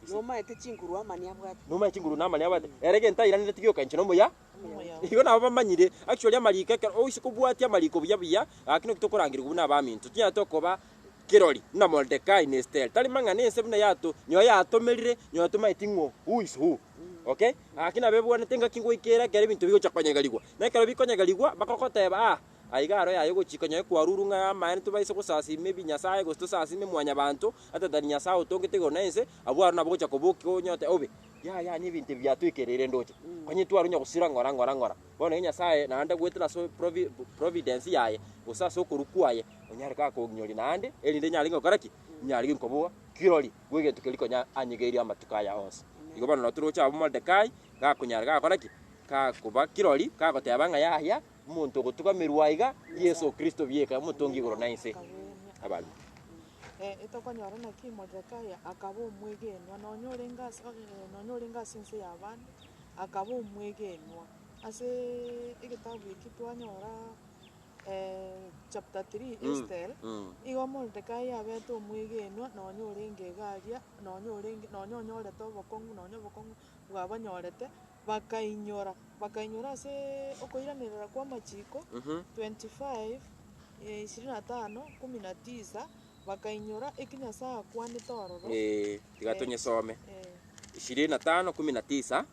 Nomaete chinguru amani abwate. Nomaete chinguru na amani abwate. Ere gento airanete gioka inche nomuya. Omoyahudi. Igo nabo bamanyire actually amariko ekero oise kobwatia amariko buya buya, gaki naki tokorangerigwa buna abaminto. Tinyarete okoba kirori buna Mordekai na Esteri. Tari mang'ana ense buna yato nyowe yatomerire, nyowe tomaeti ng'o who is who. Okay, gaki nabo ebwanete engaki ngoika ere ekero ebinto bigocha konyegerigwa. Na ekero bikonyegerigwa, bakogoteba ah, aiga aro yaya ogochika nyowe kwarurwe ng'a amaene tobaise gosasima ebinyasae gose tosasime mwanyabanto, atatari Nyasae otongete igoro na ense, abwo aro nabo ogocha kobokia onyote obe. Yaya nebinto ebi biatoikereire ndoche, konya twarwa onye gosira ng'ora ng'ora ng'ora. Bono iga Nyasaye naende goetera ase provi providence yaye, gose ase okorwa kwaye, onyare gakonginyoria naende, erinde nyare gokora ki? Nyare nkoboa kirori bw'egento keria konya anyegeirie amatuko aya onsi. Igo bono nabo toroche abwo Modekai, gakonyara gakora ki? Gakoba kirori, gagoteba ng'a yaya, omonto ogotugamerwa aiga, Yeso Kristo bieka, omotongi igoro na inse. Abarimo. Etokonyora naki Modekai akaba omwegenwa, nonya orenge ase nonya orenge ase ense y'abande, akaba omwegenwa. Ase egetabu eki twanyora chapter 3 Esther, igo Modekai abete omwegenwa nonya orenge iga aria, nonya orenge nonya onyorete obokong'u nonya obokong'u bwabanyorete, bakainyora, bakainyora ase okoiranerera kwa amachiko 25 25 19, bakainyora eki Nyasae akwanete ororo. Eh, tiga tonyesome. Eh, 25 19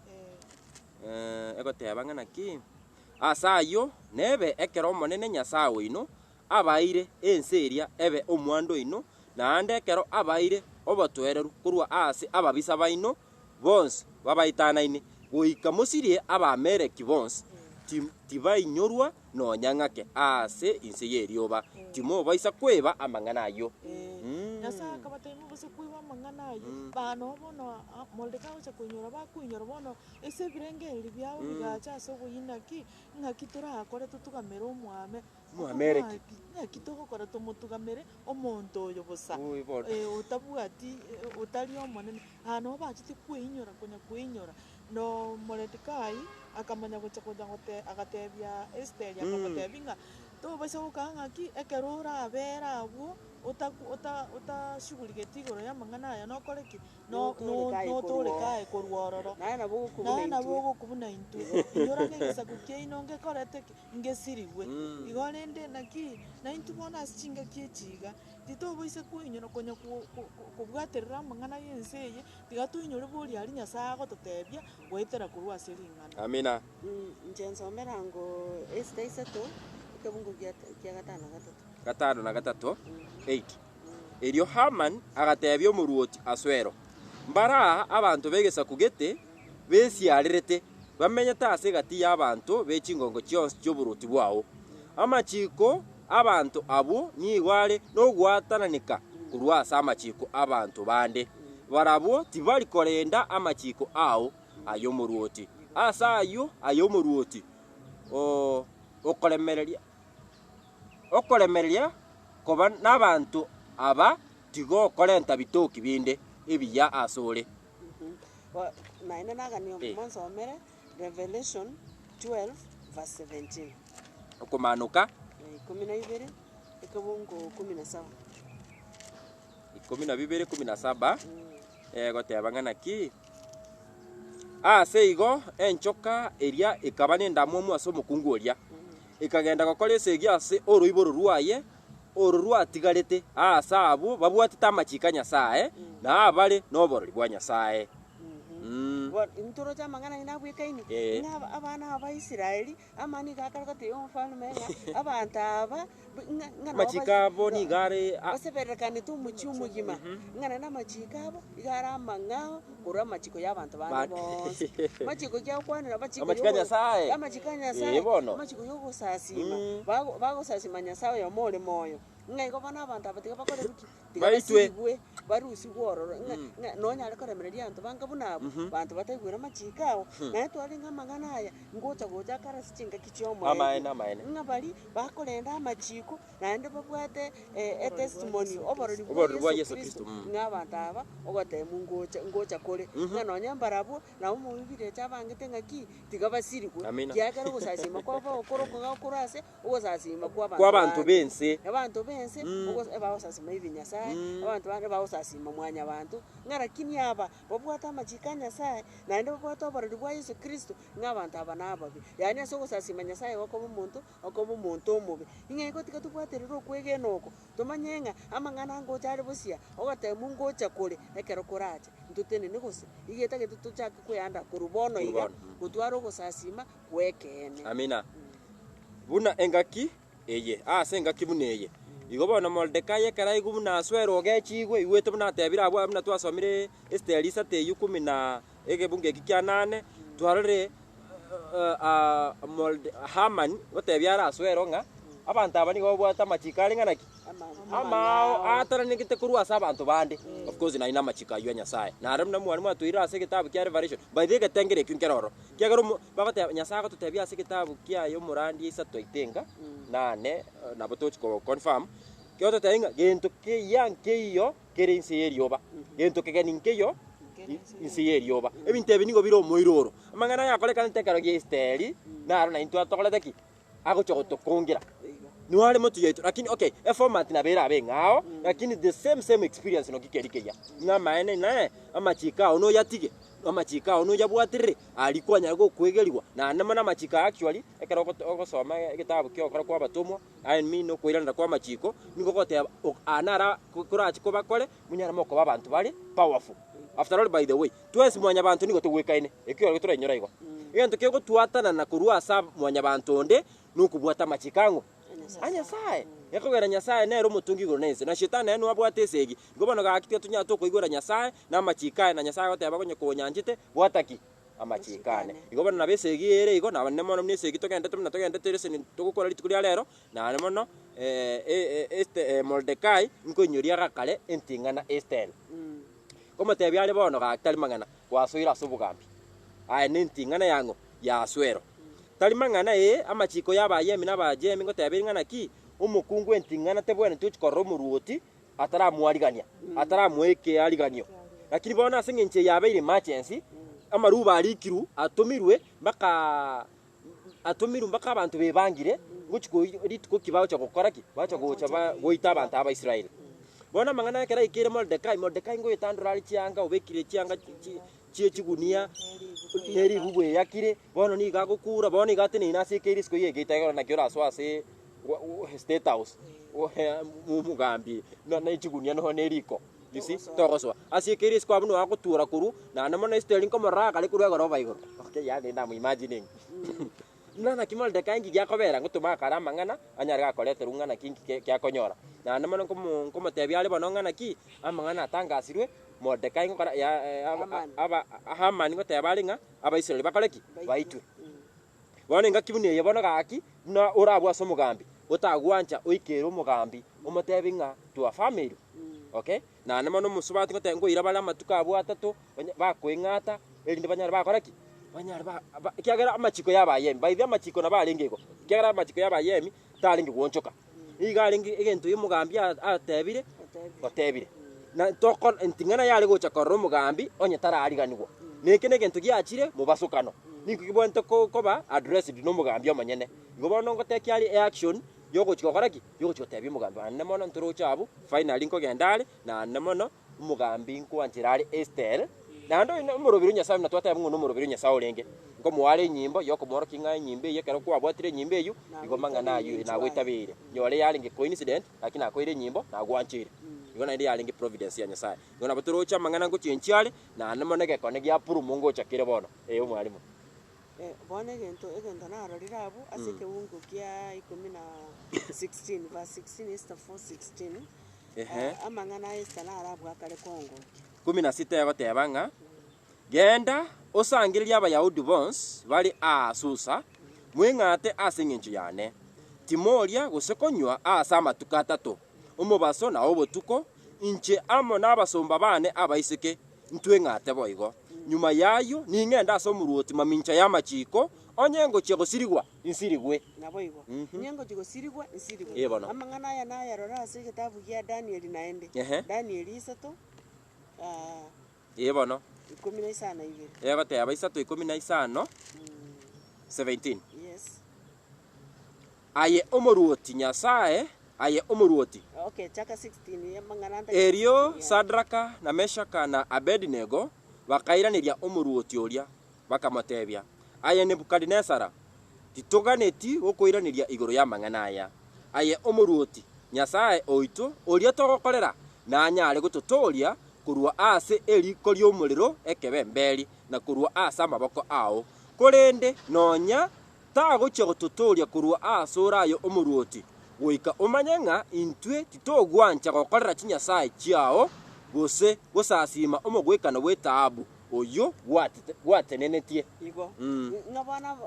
eh. egoteba ng'a naki, Ase ayio nebe ekero Omonene Nyasae oino abaeire ense eria ebe omwando oino, naende ekero abaeire obotoereru korwa aase ababisa baino bonsi babaetanaine, goika mosirie Abaameleki bonsi, tibainyorwa nonya ng'ake aase inse y'erioba, timobaisa kweba amang'ana ayio. Nyasae akabatebia, Mobase kweba amang'ana ayio. Bano bono Moredekai agocha koinyora, bakoinyora bono ase ebirengererio biabo bigacha ase oboyia naki, ng'aki torakore totugamere omwame, Omwameleki. Ng'aki togokora tomotugamere omonto oyo bosa, Oi bono. otabwati otari omonene. Aa nabo bachete kweinyora konya kweinyora, no Moredekai akamanya gocha konya gote agatebia Esteri akamotebia ng'a tobaisa gokaa ng'aki ekero orabere abwo otaku ota otashughuligeti igoro ya amang'ana aya nokore ki? No- no- Notorekae korwa notorekae korwa ororo. Naye nabo ogokubuna Naye nabo intwe. ogokubuna intwe, inyora ng'a egesaku kiaino ngekorete ki? Ngesirigwe. Igo rende naki, naintwe bono ase chingaki echi iga, titobaisa koinyora konya ko- ko- ko- kobwaterera amang'ana ya ense eye, tiga toinyore boria aria Nyasaye agototebia, goetera korwa ase ring'ana. Amina. Inche nsomera ngo Esther isato, ekebungo gia kia gatano na gatato. Gatano na gatato, 8. Erio Hamani agateebia omoruoti Asuero, Mbaraa abanto b'egesaku gete besiarerete, bamenyete ase egati y'abanto be chingongo chionsi chi'oboruoti bwao. Amachiiko 'abanto abwo nigo are nogwatananeka korwa ase amachiiko 'abanto bande. Barabwo tibari korenda amachiiko ao aye omoruoti. Ase ayio aye omoruoti, okoremereria Okoremereria koba nabanto aba tigokorenta bitoki binde ebiya asore. Naende nagania Eh. monsomere Revelation 12 verse 17. Okomanoka. 12 ekebungo 17. 12 17 egoteba ng'a naki, Ase igo enchoka eria ekaba nendamwamu ase omokungu oria, ekagenda gokora esegi ase oroiboro rwaye oro rwatigarete aase abwo babwatete amachiiko a Nyasae, na abare noborori bwa Nyasae. Bono intoroche amang'ana aye nabwekaine, Eh. ng'a aba- abana aba Israeli, ama nigo akare gotebia omofalme ng'a abanto aba ng'a ng'a nabo Amachiko abo nigo are a- basebererekanete omochie omogima, ng'a naende amachiko abo iga are amang'ao korwa amachiko ya abanto bande Ba- bonsi. Machiko ki agokwanera? Amachiko Amachiko a yogo- Nyasae. amachiko a Nyasae, Eh, bono. amachiko ya ogosasima, bago bagosasima Nyasae oyomo ore moyo, ng'a igo bono abanto aba tiga bakore ki? Tiga Baitwe. basirigwe, barusigwe ororo, ng'a ng'a nonyare koremereria abanto bange buna abwo, banto bataigwere amachiko ao, naende twarenge amang'ana aya, ngocha gocha akare ase chingaki chia Amaene, omoerio. amaene. Ng'a baria bakorenda amachiko, naende babwate etestimony, oborori bwa Oborori bwa Yeso Yeso Kristo, Kristo, mm. ng'a abanto aba, ogotemu ngocha ngocha kore, ng'a nonye mbarabwo, nabo omobirecha abangete ng'aki, tiga basirigwe, Amina. kiagera ogosasima kwabo okoro koga okoro ase ogosasima kwa abanto Kw'abanto bande. b'ense. Abanto b'ense. ense, ogo ebagosasima ebinyasae, abanto bande bagosasima mwanyabanto, ng'a lakini aba, babwate amachiko a Nyasaye, naende babwate oborori bwa Yeso Kristo, ng'a abanto aba nababe. Yaani ase ogosasima Nyasaye gokoba omonto, okoba omonto omobe. Ng'a igo tiga tobwaterere okwegena oko, tomanye ng'a amang'ana ngocha are bosia, ogotemwa ngocha kore, ekero korache, ntotenene gose, iga etagete tochake koeanda korwa bono Korwa iga, bono, mm. gotwara ogosasima kwa ekeene. Amina. Buna engaki eye, ase engaki buna eye. Igo bono Moredekai ekero aigwa buna Asuero ogechigwe, aigwete buna atebire abwo buna twasomire Esiteri isato eyio ikomi na egebungo eki kia nane, twarorire Hamani gotebia are Asuero ng'a abanto aba nigo babwate amachiko are ng'ana ki? Amao aatananegete korwa ase abanto bande. Of course naye namachiko ayio a Nyasaye. Naro buna mwarimu atweire ase egetabu kia Revelation, by the way egetengero ekio nkere ororo. Ekiagera omo bagoteba Nyasaye agototebia ase egetabu kiaye omorandia isato aite enga, nane nabo tochi ko confirm, gegototebia ng'a gento keiya nkeiyo kere inse y'erioba, gento kegeni nkeiyo inse y'erioba. Ebinto ebi nigo bire omoiro oro. Amang'ana aya akorekanete ekero gia Esteri, naro naintwe atokorete ki? Agochia gotokongera. Nware motwe yaito lakini okay, eformat nabo erabe eng'ao, lakini the same same experience noki keri keria. Ng'a amaene naye, amachiko ao noyatige, amachiko ao noyabwaterere, aria kwanyara gokoegerigwa, naende mono amachiko aya actually, ekero ogoto ogosoma egetabu kia ogokora kwa abatomwa, I mean okoiranera kwa amachiko, nigo ogoteba ok aya naro korache kobakore, monyare mokoba abanto bare powerful. After all by the way, twensi mwanyabanto nigo togwekaine, ekio ekero torainyore igo. Egento kegotwatanana korwa ase mwanyabanto onde, nokobwata amachiko ang'o? A Nyasae. Ekogera Nyasae nere omotongi igoro na ense, na Shetani nere nobwate esegi. Igo bono gaki tiga tonyare tokoigwera Nyasae na amachiko aye, na Nyasae agoteba onye konyanchete, bwata ki? Amachiko ane. Igo bono nabo esegi ere igo, nabane mono buna esegi togendete buna togendete leseni togokora rituko ria rero, naende mono Moredekai nkoinyoria agakare enting'ana Esteri. Nkomotebia are bono gaki tari mang'ana, gwasoire ase obogambi. Aye nenting'ana yang'o? Ya Asuero. Tari mang'ana ee, amachiko y'Abayemi na Abaajemi ngotebia ring'ana ki? Omokungu enting'ana tebwenereti gochia korora omoruoti ataramoarigania, ataramoa ekeariganio. Lakini bono ase eng'encho eye yabeire emergency, amaruba arikirwe, atomirwe mpaka atomirwe mpaka abanto bebangire, ngochia koi rituko ki bagocha gokora ki? Bagocha gocha ba goita abanto aba Israel. Bono amang'ana ekero aikire Moredekai, Moredekai ngoyetandora are chianga, obekire chianga chi chie chigunia, ne ribubu eyakire, bono nigo agokura, bono nigo ateneine ase ekeire isiko ya egeita ekero naki orasoe ase state house, omogambi na chigunia nonya na eriko, you see, togosoa. Ase ekeire isiko abwo nigo agotura korwa, naende mono Esteri nkomorora akare korwa egoroba igoro, okay yaani namu imagining. Buna naki Moredekai nki giakobera ngotoma akare amang'ana, anyare gakoreterwa ng'a naki nki kiakonyora. Naende mono nkomo nkomotebia are bono ng'a naki, amang'ana atangasirwe, Moredekai ngokora ya Hamani. aba Hamani ngoteba are ng'a Abaisraeli bakore ki? Baitwe. Baitwe. Bono engaki buna eye bono gaki, buna orabwo ase omogambi, otagwancha oikere omogambi, omotebi ng'a twafamerwe, okay. Naende mono omosubati ngoteba nkoira bare amatuko abwo atato, banya bakoeng'ata, erinde banyare bakora ki? Banyare ba ba ekiagera amachiko ya Abayemi, by the way amachiko nabo arenge igo, ekiagera amachiko ya Abayemi, tarenge goonchoka. Nigo arenge egento ya omogambi a atebire, otebire. Na toko nting'ana yare gocha korora omogambi onye tarariganigwa. Na eke na egento giachire mobasokano, nigo kebwenerete ko koba addressed na omogambi omonyene. Igo bono ngotekia are eaction, yogochia gokora ki? Yogochia gotebia omogambi naende mono ntoroche abwo, finally nkogenda are, naende mono omogambi nkwanchera are Esther, naende oyo na omoroberi o Nyasaye buna twateba ng'a nomoroberi o Nyasaye orenge, nkomoa are enyimbo yokomworokia ng'a enyimbo eyio ekero kwabwatire enyimbo eyio, igo mang'ana ayio nagoitabeire. Nyore yarenge coincident, lakini nakoeire enyimbo, nagwancheire. Igo naende yarenge providence ya Nyasaye. Igo nabo toroche amang'ana ngochenchia are, naende mono egekone gia purumu ngocha kere bono, eh omwalimu. Bono egento egento narorire abwo ase ekeungo kia ikomi na 16 verse 16 Esther 4:16, Ehe. amang'ana a Esther naro abwo akare kongokia. Kumi na sita egoteba ng'a, Genda osangererie Abayahudi bonsi bare aa Susa, mweng'ate ase engencho yane. Timoria gose konywa aase amatuko atato, omobaso na obotuko, inche amo nabasomba baane abaiseke ntweng'ate boigo. Nyuma y'ayio ning'ende ase omoruoti mamincha y'amachiko, onye ngochia gosirigwa, insirigwe. Naboigo, onye ngochia gosirigwa, nsirigwe. Ee bono. Amang'ana aya nayarore ase egetabu gia Danieli naende. Ehe. Danieli isato, Ee bono. ikomi na isano na ibere. Egoteba isato ikomi na isano, 17. Yes. Aye omoruoti Nyasae. Aye omoruoti. Okay, chaka 16 amang'ana ntagete Erio 16, yeah. Sadraka, na Meshaka, na Abedi-Nego bakairaneria omoruoti oria, bakamotebia, Aye Nebukadinesara, titoganeti gokoiraneria igoro y'amang'ana aya. Aye omoruoti, Nyasae oito, oria togokorera, nanyare gototooria korwa ase eriko ri'omorero ekebemberi, na korwa ase amaboko ao. Korende nonya tagochia gototooria korwa asore aye omoruoti, goika omanye ng'a intwe titogwancha gokorera chinyasae chiao, gose gosasiima omogwekano bw'etaabu oyio gwatenenetie. Igo, ng'a bono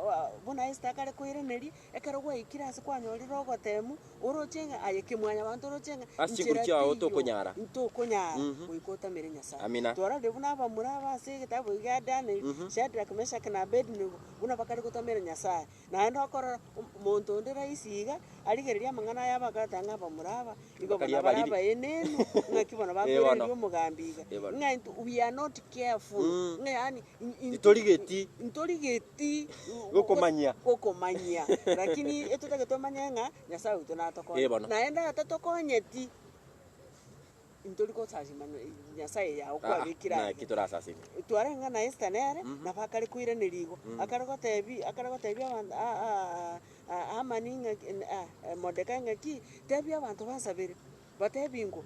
buna Esther akare koiraneria, ekero gwaikire ase kwanyorire ogotemu, Oroche ng'a aye kemwanyabanto oroche ng'a Ase chinguru nchera chiao teiyo tokonyara. ntokonyara goika otamere Nyasae. Amina. Twarorire buna abamura aba ase egetabu eke gia Daniel, Shadrach, Meshach na Abednego buna bakare gotamera Nyasae. Naende okorora omonto onde rahisi iga, arigereria amang'ana aya abagoteba ng'a abamura aba igo Bakari bono bare abariri. abaenenu, ng'aki bono Eh, bakoiraneria bono. omogambi iga. Eh, bono. Ng'a intwe we are not careful, ng'a yaani Titorigeti. Ntorigeti Gokomanyia. gokomanyia lakini etotagete tomanye ng'a Nyasaye oito natokonye. Eh, bono. Naende atatokonyeti, ntori gosasima Nyasaye yao Ah, kwabekire naki aria. torasasime. Twarenge ng'a na Esther nere, nabo akare koiraneria igo, akare gotebi akare gotebia abanto Hamani ng'aki Mordekai ng'aki, tebia abanto bansabere. Batebigwe,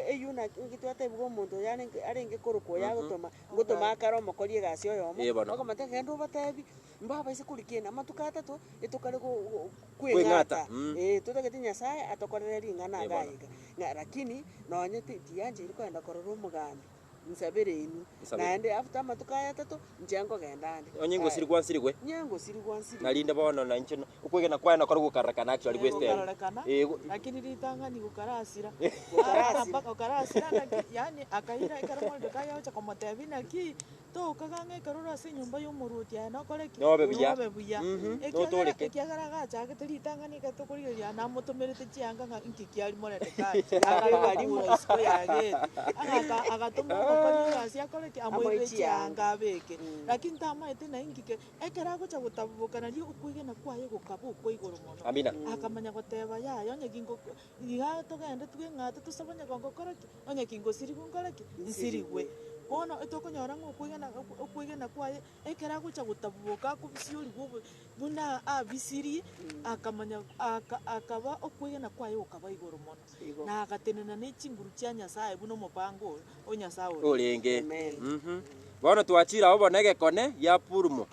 Eyio naki twatebigwe omonto oyo arenge arenge korokwa oyo agotoma, ngotoma akare omokori egasi oyomo, Eh, bono. okomotebia genda obatebi, mbabaise korikenda amatuko atato, etokare go- go- Kweng'ata, kweng'ata, mm. eh, totagete Nyasaye atokorere ring'ana Eh, iga bono. iga. Ng'a lakini, nonye ti tiancheiri kogenda korora omogambi. Nsabere inwe, Nsabere. naende after amatuko aya atato, inche nkogenda ande. Onye ngosirigwa nsirigwe. Onye ngosirigwa nsirigwe. Narinde bono na inche okwegena kwaye nokore gokarorekana actually Eh, gw'Esteri. gokarorekana, Eh, go- lakini ritang'ani gokarasira. Gokarasira. Mpaka gokarasira naki, yaani akaira ekero Modekai agocha komotebia naki, tokaga ng'a ekero ore ase enyomba ya omoruoti aye nokore ki? Nobe buya. Nobe buya. Mhm, Ekiagera notoreke. ekiagera agachagete ritang'ani ekero tokorigereria namotomerete chianga ng'a inki kiaria Moredekai, Abe akagakura barimo. isiko ya gate, agaka agatoma omokori egasi akore ki? Amoe Amoirere chianga. chianga abeke. Lakini tamaete na inki ke, ekero agocha gotaboboka nario okwegena kwaye gokaba okwa igoro mono. Amina. Akamanya goteba yaya onye gingo iga togende tweng'ate tosabe onye gongokora ki? Onye kingosirigwa nkore ki? Nsirigwe. Bono etokonyora ng'a okwegena okwegena kwaye, ekero agocha gotaboboka akobisiorigwa obo buna abisirie, akamanya aka akaba okwegena kwaye gokaba igoro mono. Igo. Na agatenena ne chinguru chia Nyasaye buna omopango oyo o Nyasaye orenge. Orenge. Amen. Mhm. Bono twachire abwo bono egekone gia Purumu.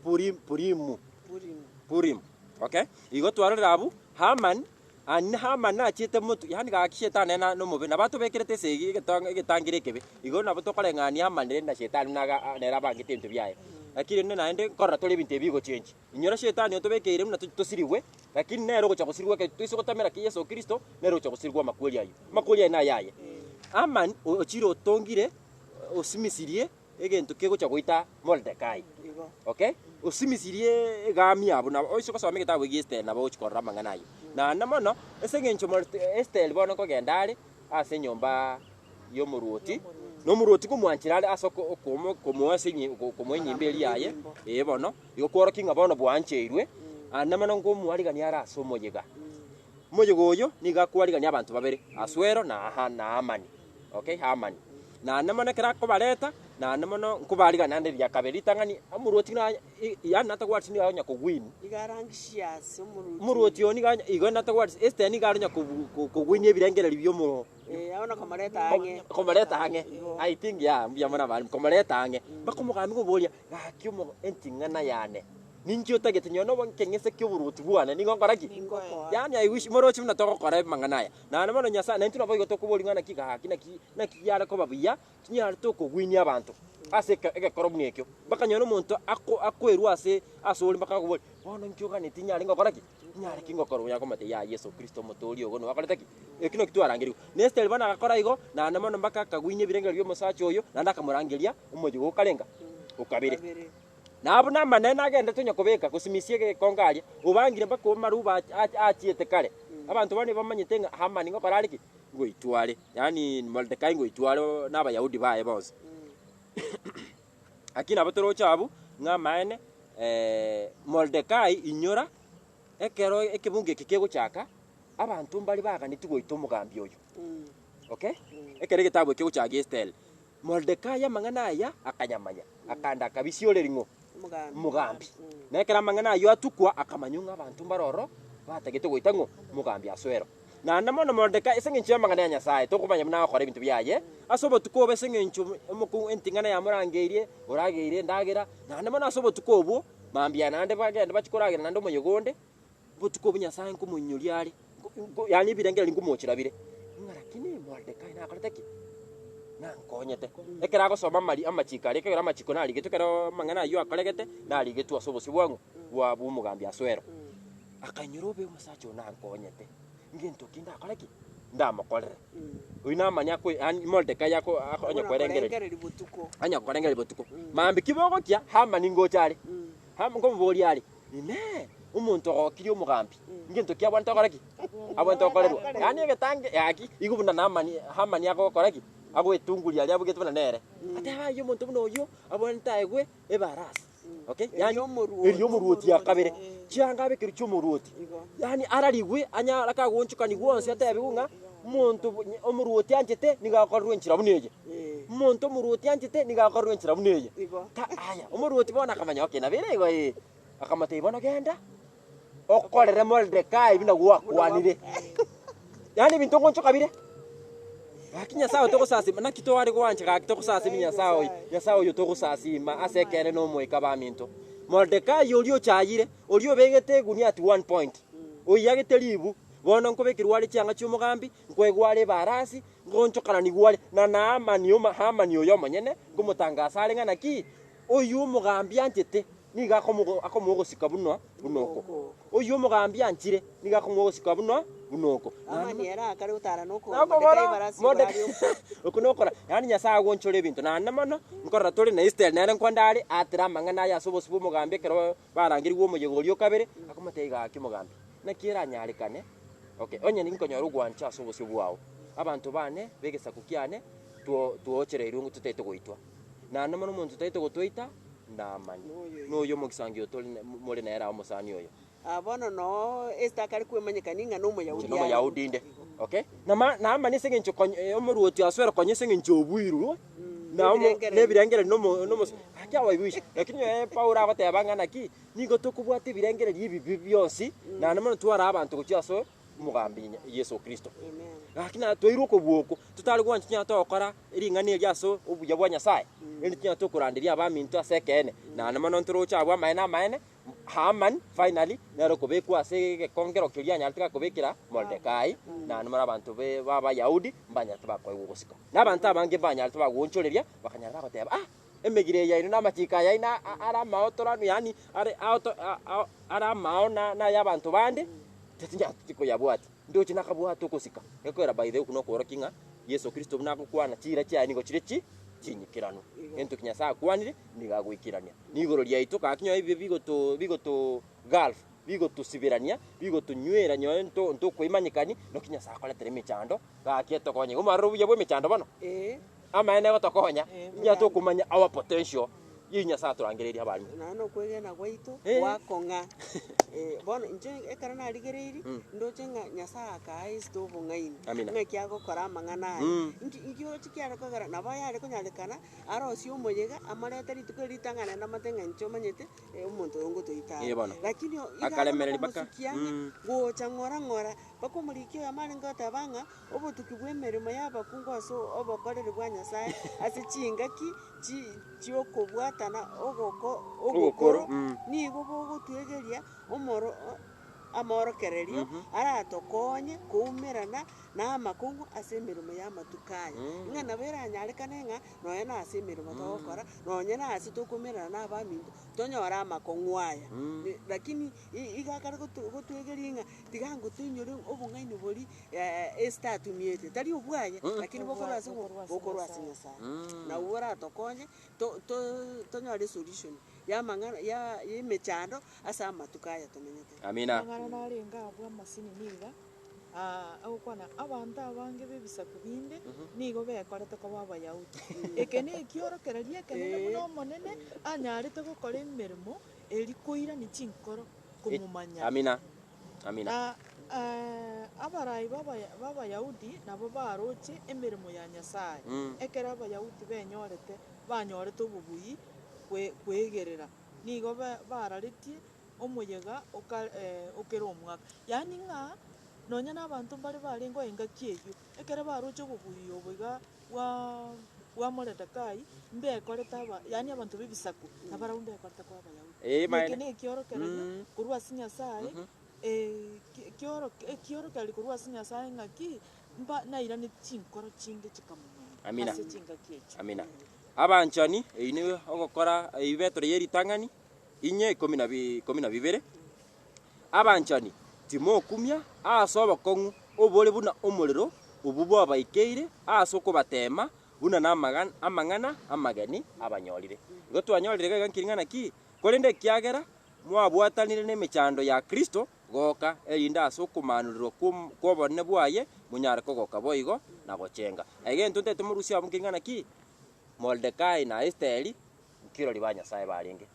Puri, Purimu. Purimu. Purim. Okay? Igo twarorire abwo, Haman, Ani Hamani nachiete motwe, yaani gaki shetani nere nomobe, nabo atobekerete esegi egetang egetangire ekebe, igo nabo tokoreng'ania Hamani rende na shetani buna aga nere abangete ebinto biaye. Lakini rende naende nkorora tore ebinto ebi bigochengi. Inyora shetani otobekeire buna to tosirigwe, lakini nere ogocha gosirigwa ekero toise gotamera ki Yeso Kristo, nere ogocha gosirigwa amakweri aywo. Amakweri aye naye aye. Hamani ochire otongire, osimisirie egento kegocha goita Moredekai. Igo. Okay? Osimisirie egami abwo nabo oise gosoma egetabu egia Esteri nabo ogochi korora amang'ana ayio. Naende mono, ase eng'encho Morete Esteri bono nkogenda are ase enyomba y'omoruoti, na omoruoti komwanchera are ase oko okomo komoa ase enyi komoa enyimbo eria yaye, ee bono, igo kworokia ng'a bono bwancheirwe, naende mono nkomoarigania are ase omoyega. Omoyega oyo nigo akwarigania abanto babere, Asuero na Aha na Hamani. Okay, Hamani. Naende mono ekero akobareta, naende mono nkobarigania naende ria kabere, ritang'ani omorwoti na yaani natagwareti nigo akonya kogwini. Iga aranxious omorwoti. Omorwoti oyo nigo anya igo natagwareti, Esther nigo aronya kobu kogwinia ebirengererio bia omo Eh, bono komoreta ang'e. komoreta ang'e, Igo. I think yeah, mbuya mono abalimu, komoreta ang'e, mpaka omogambi koboria, gaki omo enting'ana yane. Ninki otagete? Nyowe nobo nkeng'ese ki'oboruoti bwane, nigo nkora ki? Ningokoa. Yaani I wish moroche buna togokora amang'ana aya. Naende bono Nyasae, naintwe nabo igo tokoboria ng'a naki gaki naki naki yare koba buya, tinyare tokogwinia abanto ase eke egekoro buna ekio. Mpaka nonye na omonto ako akoerwa ase asore mpaka akoborie, bono inki oganetie nyare ngokora ki? Nyare ki ngokora? Onyare komotebia yaya Yeso Kristo omotoori ogo nigo akorete ki? Ekio nakio twarangerigwe. Na Esteri bono agakora igo, naende mono mpaka akagwinia ebirengererio bia omosacha oyo, naende akamorangeria omoyega okarenga? Okabere. Kabere. Na abwo namanene agenderete onye kobeka gosimisia egekongo aria, obangire mpaka amaruba achiete kare. Abanto bane bamanyete ng'a Hamani ngokora are ki? Ngoitwa are. Yaani Moredekai ngoitwa are na Abayahudi baye bonsi. Lakini nabo toroche abwo, ng'a amaene Moredekai inyora, ekero ekebungo eke kegochaka. Abanto mbare baganetie goita omogambi oyo. Okay? Ekero egetabu ekio gochaka Esteri, Moredekai amang'ana aya akayamanya, akaenda akabisioreri ng'o? Omogambi. Na ekero amang'ana ayio atukwa, akamanya ng'a abanto mbare ororo batagete goita ng'o? Omogambi Asuero. Naende mono Moredekai, ase eng'encho y'amang'ana ya Nyasae, tokomanya buna agokora ebinto biaye, ase obotuko obo ase eng'encho omokungu enting'ana yamorangeirie, orageire endagera, naende mono ase obotuko obwo, mambia naende bagende bachie koragera naende omoyega onde, Obotuko obwo Nyasae nkomoinyoria are, yaani ebirengererio nkomochera bire, ng'a lakini Moredekai nakorete ki? Nankonyete. Ekero agosoma amari amachiko aria, ekero amachiko narigetwe ekero amang'ana ayio akoregete, narigetwe ase obosio bwang'o? Bwa bwa omogambi Asuero. Akainyora obe omosacha oyo nankonyete, ngento ki ndakore ki? Ndamokorere. Oyio namanye ako yaani Moredekai ako ako onye korengereria. Korengereria botuko. Anya korengereria botuko. Mambia ki bogokia, Hamani ngocha are. Ham nkomoboria are, Inee! Omonto ogokirie omogambi, ngento ki abwenerete gokora ki? Abwenerete gokorerwa. Yaani egetange gaki, igo buna Naamani, Hamani agokora ki? Agoetunguria aria abugete buna nere. Ateba ayio omonto buna oyio, abwenerete aegwe ebarasi. Okay? Yaani Erio omoruoti. erio omoruoti ya kabere. Chianga abekerwe chi'omoruoti. Igo. Yaani ararigwe, anyare kagoonchokanigwa onsi atebiwe ng'a, omonto bo omoruoti anchete nigo agokorerwa enchera buna eye. Omonto omoruoti anchete nigo agokorerwa enchera buna eye. Igo. Ta aya, omoruoti bono akamanya okay nabo ere igo ee. Akamotebia bono genda, okorere Moredekai buna gwakwanire. Yaani ebinto ngoonchoka bire, gaki Nyasaye oyo togosasima, naki tware goancha gaki togosasima Nyasaye oyo, Nyasaye oyo togosasima ase ekeene na omoika baminto. Moredekai oria ochayire, oria obegete egunia at one point, oiyagete ribu, bono nkobekerwa are chianga chi'omogambi, nkoegwa are ebarasi, nkoonchokananigwa are, na Naamani oma Hamani oyo omonyene, nkomotangasa are ng'a naki, Oyio omogambi anchete nigo akomogo akomoa ogosika buna buna oko. Oyio omogambi anchire nigo akomoa ogosika buna buna oko. Hamani ere akare gotara nokogoro Nokogoro Mordekai barasi igoro Mordekai aria oko. oko nokora yaani Nyasaye agonchore ebinto naende mono nkorora tore na Esteri nere nkonde are atere amang'ana aye ase obosio bwa omogambi ekero barangerigwe omoyega oria o kabere akomotebia gaki omogambi naki eranyarekane okay onye ninkonyora ogwancha ase obosio bwao abanto bane ba egesaku kiane two twoochereirwe ng'o totaete goitwa. Naende mono omonto otaete gotoita, Naamani, noyo omogisangio otore more nere aa omosani oyo. Ah, bono noo Esther akare kwemanyekania ng'a Inche nomoyahudi are. nomoyahudi inde. Okay? Nama Naamani ase eng'encho konya omoruoti Asuero konya ase eng'encho obuirwe, na omo Nebirengererio. nebirengererio nomo nomosa gaki abaibushe. Lakini nonye Paulo agoteba ng'a naki, nigo tokobwata ebirengererio ebibe bionsi, naende mono twara abanto gochia ase omogambi Yeso Kristo. Amen. Gaki na twairwe okobua oko, totare gwancha tonya togokora ring'ana eri ase obuya bwa Nyasaye, erinde tonya tokoranderia abaminto ase ekeene, naende mono ntoroche abwo amaene amaene, Haman finally nere okobekwa ase egekongero keria anyarete gakobekera Moredekai, naende mono abanto be ba abayahudi mbanyarete bakoegwa ogosika. Na abanto abange mbanyarete bagoonchoreria, bakanyara bagoteba ah, emegiro eye yaino na amachiko aya aino are amaotoranu yaani are aoto are amao na na ayabanto bande, tetinyareti koyabwatia. Ndoche nakabwate ogosika, gekoera by the way okwo nokoorokia ng'a Yeso Kristo buna agokwana chiira chiaye nigo chire chi chinyikeranu. Egento ki Nyasaye akwanire nigo agoikerania. Nigoro riaito gaki nyowe ebibe bigoto bigoto gulf bigotosiberania bigotonywera nyowe nto ntokoimanyekani naki Nyasaye akoretera emechando gaki etokonye. Igo mwarora obuya bwa emechando bono? Ee. Amaene egotokonya, Ee. tinya tokomanya our potential ye Nyasaye atorangereirie abarimo. Naende na okwegena gwaito Eh. gwakong'a. Bono inche ekero narigereirie, ndoche ng'a Nyasaye akaa Esther obong'aini, Amina. ng'aki agokora amang'ana aya. Nki nki oroche kiare kogera nabo yare konyarekana, arosie omoyega, amorete rituko erio ritang'ani naende amate ng'a inche omanyete, omonto oyo ngotoita Eh are. bono. Lakini o iga Akaremereria mpaka, akomosukia ang'e, gocha ng'ora ng'ora, mpaka omoriki oyomo arenge goteba ng'a, Obotuki bw'emeremo y'abakungu ase obokoreri bwa Nyasae ase chingaki chi'okobwatana ogoko ogokoro nigo bogotwegeria omoro amorokererio aratokonye koumerana namakong'u ase emeremo y'amatuko aya. Ng'a nabo eranyarekane ng'a nonya nase emeremo togokora, nonya nase tokoumerana na abaminto, tonyore amakong'u aya. Lakini iga akare gotwegeria ng'a tiga ngotoinyore obong'aini boria Esther atumiete, tari obwaye, lakini bokorwa ase ng'o? Bokorwa ase Nyasaye. Nabwo boratokonye to- to- tonyore esolution ya amang'ana ya ya emechando ase amatuko aya tomenyete. Amina. Amang'ana narenge abwo amasini niga, agokwana abanto abange b'ebisaku binde nigo bekorete koba Abayahudi. Eke nekiorokererio ekenene buna Omonene anyarete gokora emeremo eria koirania chinkoro komomanya. Amina. Amina. Na. Abarai b'abaya b'Abayahudi nabo baroche emeremo ya Nyasae, ekero Abayahudi benyorete banyorete obobui kwe kwegerera, nigo ba bararetie omoyega oka okera omwaka. Yaani ng'a nonya na abanto mbare barengeo engaki eyio, ekero baroche obobui obo iga bwa bwa Moredekai, mbekorete aba yaani abanto b'ebisaku, nabarabwo mbekorete koba Abayahudi. Eh, Eke maene. na ekiorokererio korwa ase Nyasaye, ekiorokererio korwa ase Nyasaye ng'aki, mba nairaneti chinkoro chinde chikamomanya Amina. ase chingaki echio. Amina. Abanchani, eyio nigo ogokora eyio Petero ye ritang'ani, inye ikomi na bi ikomi na bibere. Abanchani, timokumia ase obokong'u obore buna omorero obwo bwabaikeire ase okobateema buna namagan amang'ana amageni abanyorire. Igo twanyorire iga iga nkeri ng'a naki? Korende ekiagera mwabwatanire nemechando ya Kristo, goka, erinde ase okomanorerwa kw'om kw'obonene bwaye monyare kogoka boigo na gochenga. Egento ntagete morusie abwo nkeri ng'a naki? Moredekai na Esteri nkirori ba Nyasae barenge.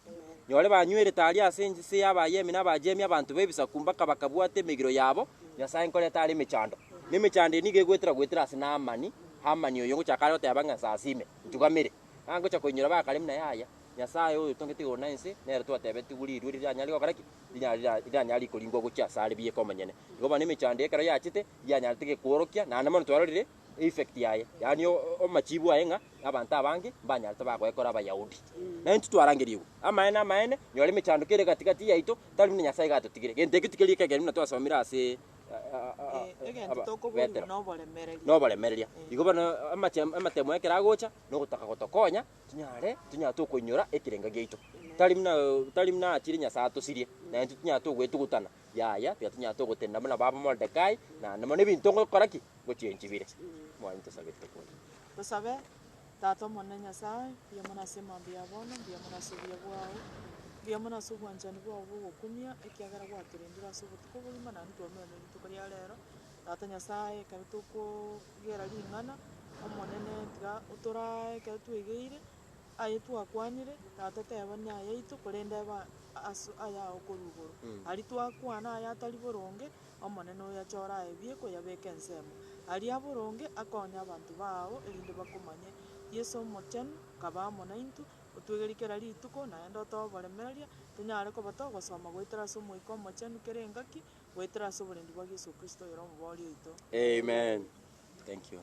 Nyore banywerete aria ase ense y'Abayemi na Abajemi, abanto b'ebisaku mpaka bakabwata emegiro yabo, Nyasae nkoreta are emechando. Na emechando eye nigo egoetera goetera ase Naamani, Hamani oyo ngochaka are goteba ng'a nsasime, ntugamere. Ng'a ngocha koinyora bakare buna yaya, Nyasae oyo otongete igoro na ense, nere twatebetigwe rirwe riranyare gokora ki? Rinyare rira riranyare rikoringwa gochia asare bieka omonyene. Igo bono emechando eye ekero yachete, yanyarete gekworokia, naende mono twarorire effect yaye, yaani amachibu aye ng'a abanto abange mbanyarete bagoekora Abayahudi. Na intwe twarangerigwe, amaene amaene, nyora emechando kere gati gati yaito, tari buna Nyasaye iga atotigire. Gento ekio tikeri ekegeni buna twasomire ase Egento aba tokoborigwa Petero. na oboremereria. Noboremereria. Igo bono amache amatemo ekero agocha, nogotaka gotokonya, tinyare tinyare tokoinyora ekerenga giaito. Tari buna tari buna achire Nyasaye atosirie, na intwe tinyare togoetugutana, yaya, tiga tinyare togotenena buna baba Moredekai, naende mono ebinto ngokora ki? Ngochenchi bire. Mwalimu tosabe tokore. Tosabe, Tata Omonene Nyasae, mbuya mono ase emambia ya bono, mbuya mono ase obuya bwao, mbuya mono ase obwanchani bwao bw'ogokumia, ekiagera gwatorendire ase obotuko obogima naende twaumerana rituko ria rero. Tata Nyasae, ekero tokogera ring'ana, Omonene tiga otorae ekero twegeire, aye twakwanire, tata teba nayaito korende eba ase ayao korwa igoro. Aria twakwana aya atari boronge, Omonene oyachore aebie koyabeka ensemo. Aria aboronge akonye abanto bao, erinde bakomanye. Yeso Omochenu, kaba amo naintwe, otwegerie kera rituko, naende otoe oboremereria, tonyare koba togosoma goetera ase Omoika Omochenu kera engaki, goetera ase oborendi bwa Yeso Kristo oyore Omobooria oito. Amen. Thank you.